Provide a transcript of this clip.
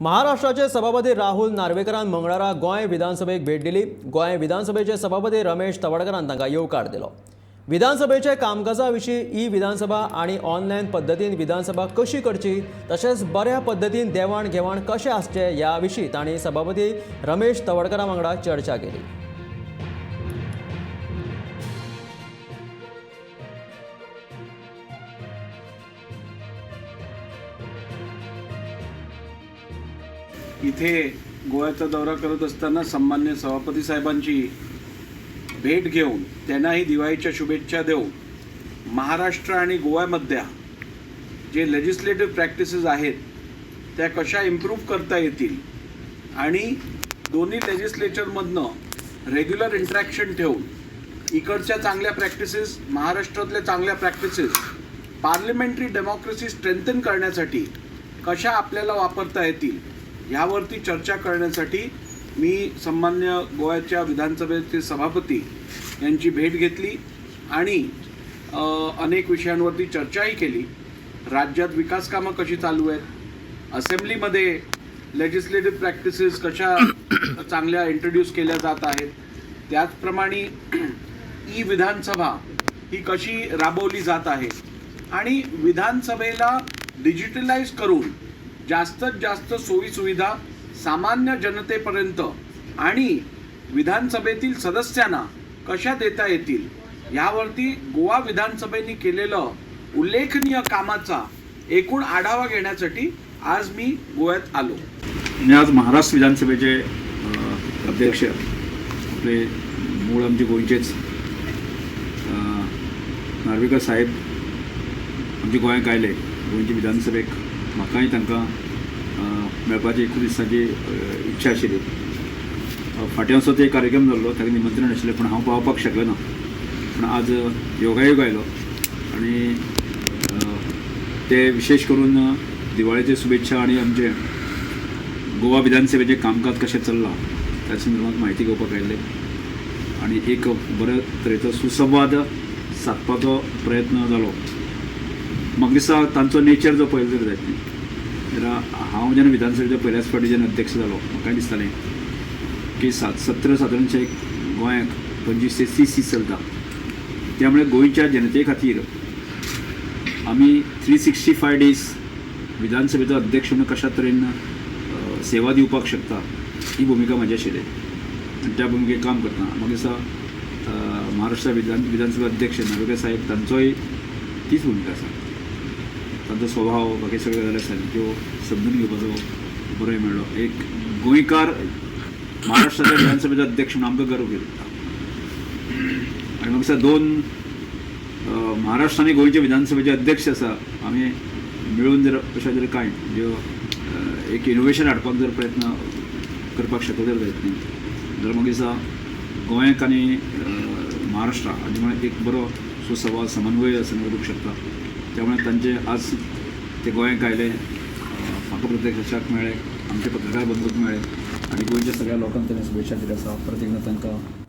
महाराष्ट्राचे सभापती राहुल नार्वेकरान मंगळारा गोंय विधानसभेक भेट दिली. गोंय विधानसभेचे सभापती रमेश तवडकरान तांकां येवकार दिलो. विधानसभेचे कामकाजा विशीं, ई विधानसभा आनी ऑनलायन पद्दतीन विधानसभा कशी करची, तशेंच बऱ्या पद्दतीन देवाण घेवाण कशें आसचें ह्या विशीं तांणी सभापती रमेश तवडकरा वांगडा चर्चा केली. इथे गोव्याचा दौरा करत असताना सन्मान्य सभापती साहेबांची भेट घेऊन त्यांनाही दिवाळीच्या शुभेच्छा देऊन महाराष्ट्र आणि गोव्यामधल्या जे लेजिस्लेटिव्ह प्रॅक्टिसेस आहेत त्या कशा इम्प्रूव्ह करता येतील आणि दोन्ही लेजिस्लेचरमधनं रेग्युलर इंटरॅक्शन ठेवून इकडच्या चांगल्या प्रॅक्टिसेस, महाराष्ट्रातल्या चांगल्या प्रॅक्टिसेस पार्लिमेंटरी डेमोक्रेसी स्ट्रेंथन करण्यासाठी कशा आपल्याला वापरता येतील ह्यावरती चर्चा करण्यासाठी मी सन्मान्य गोव्याच्या विधानसभेचे सभापती यांची भेट घेतली आणि अनेक विषयांवरती चर्चाही केली. राज्यात विकास कामं कशी चालू आहेत, असेंब्लीमध्ये लेजिस्लेटिव्ह प्रॅक्टिसेस कशा चांगल्या इंट्रोड्यूस केल्या जात आहेत, त्याचप्रमाणे ई विधानसभा ही कशी राबवली जात आहे आणि विधानसभेला डिजिटलाइज करून जास्तीत जास्त सोयीसुविधा सामान्य जनतेपर्यंत आणि विधानसभेतील सदस्यांना कशा देता येतील यावरती गोवा विधानसभेने केलेलं उल्लेखनीय कामाचा एकूण आढावा घेण्यासाठी आज मी गोव्यात आलो. मी आज महाराष्ट्र विधानसभेचे अध्यक्ष, आपले मूळ आमचे गोंयचेच नार्वेकर साहेब आमच्या गोंयांत आयले. गोंयचे विधानसभेक म्हाकाय तांकां मेळपाची खूब दिसांची इच्छा आशिल्ली. फाटीं असो ते कार्यक्रम जाल्लो, ताका निमंत्रण आशिल्लें, पूण हांव पावपाक शकलें ना. पूण आज योगायोग आयलो आनी ते विशेश करून दिवाळेचे शुभेच्छा आनी आमचे गोवा विधानसभेचें कामकाज कशें चल्लां त्या संदर्भात म्हायती घेवपाक आयिल्ले आनी एक बरे तरेचो सुसंवाद सादपाचो प्रयत्न जालो. म्हाका दिसता तांचो नेचर जो पळयलो जर जायत न्ही जाल्यार, हांव जेन्ना विधानसभेचो पयल्याच फावटी जेन्ना अध्यक्ष जालो, म्हाकाय दिसतालें की सात सत्र सादारणशें गोंयांत 25 ते 30 दीस चलता. त्यामुळे गोंयच्या जनते खातीर आमी 365 डेज विधानसभेचो अध्यक्ष म्हणून कशा तरेन सेवा दिवपाक शकता ही भुमिका म्हाजी आशिल्ली आनी त्या भुमिकेक काम करतना म्हाका दिसता महाराष्ट्र विधानसभा अध्यक्ष नार्वेकर साहेब तांचोय तीच भुमिका आसा. तांचो स्वभाव, बाकी सगळ्यो गजाली आसा त्यो समजून घेवपाचो बरो मेळ्ळो. एक गोंयकार महाराष्ट्राच्या विधानसभेचो अध्यक्ष म्हणून आमकां गर्व दिता आनी म्हाका दिसता दोन महाराष्ट्र आनी गोंयचे विधानसभेचे अध्यक्ष आसा, आमी मेळून जर अशें जर कांय ज्यो एक इनोवेशन हाडपाक जर प्रयत्न करपाक शकत जर जायत न्ही जाल्यार म्हाका दिसता गोंयाक आनी महाराष्ट्रा हाजे मदीं एक बरो सुसंवाद, समन्वय आसा उरूंक शकता. त्यामुळे तांचे आज ते गोंयांक आयले, म्हाका प्रत्यक्षाक मेळ्ळे, आमचे पत्रकार बंधूक मेळ्ळे आनी गोंयच्या सगळ्या लोकांक तांणी शुभेच्छा दिल्यो आसा. परत एकदां तांकां